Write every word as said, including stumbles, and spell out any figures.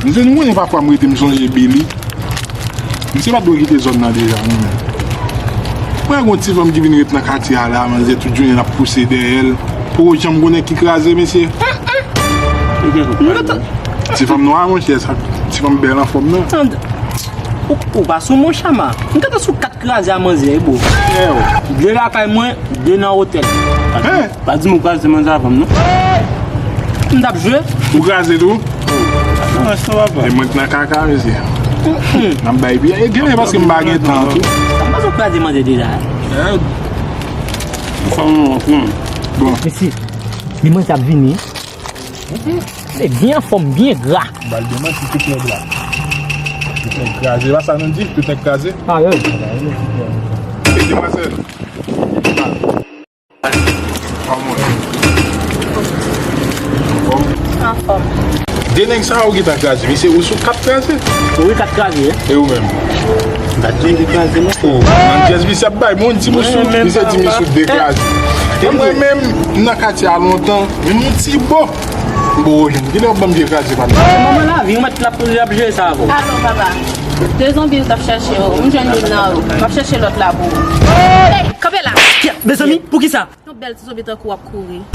Misye, nou konnen pafwa m rete m sonje Billy. Misye pa t dwe kite zòn nan deja, non, men. Mwen gen yon ti fanm ki vin ret nan katye a la, manzè tout jounen l ap pouse dèyè l. Poko janm konnen ki kraze, mesye. Ti fanm nwa, monchè, sa. Ti fanm bèl anfòm nan. Ou, ou pa sou mon chama. M gentan sou kat kraze a manzè, wi, bro. De lakay mwen, de nan otèl. Hein? Pa di m ou kraze manzè avan m, non. M t ap jwe. Ou kraze tou? Non, sa va pa. E mwen k nan kaka, mesye. N ap bay pye. E gen lè paske m pa gen tan tou. Sa m pa sou kraze manzè deja. Fò m, fò m. Bon. Mesye, li manzè ap vini. Li byen anfòm, byen gra. Bal de manti, tout nèg la. Tout nèg kraze. Pa sa nou di, tout nèg kraze. Ah, wi. E demwazèl. Kòman? Anfòm. De nèg sa yo gentan kraze. Misye, ou sou kat kraze. Wi, kat kraze, wi. E ou menm? M pa t di m te kraze, non. Oh, Andrés, misye ap bay bon di m sou. Misye di m sou de kraze. E mwen menm, m nan katye a lontan, m yon ti bo. M bo jwenn. Kilè w ap ban m vye kraze, pa m? Se moman lavi, ou mèt l ap, l ap jere sa avè w. Alo, papa. De zonbi yo t ap chèche yo. M jwenn youn nan yo. M ap chèche lòt la pou ou. Ey, kanpe la! Kè, mezanmi, poukisa? Yon bèl ti zonbi tankou w ap kouri.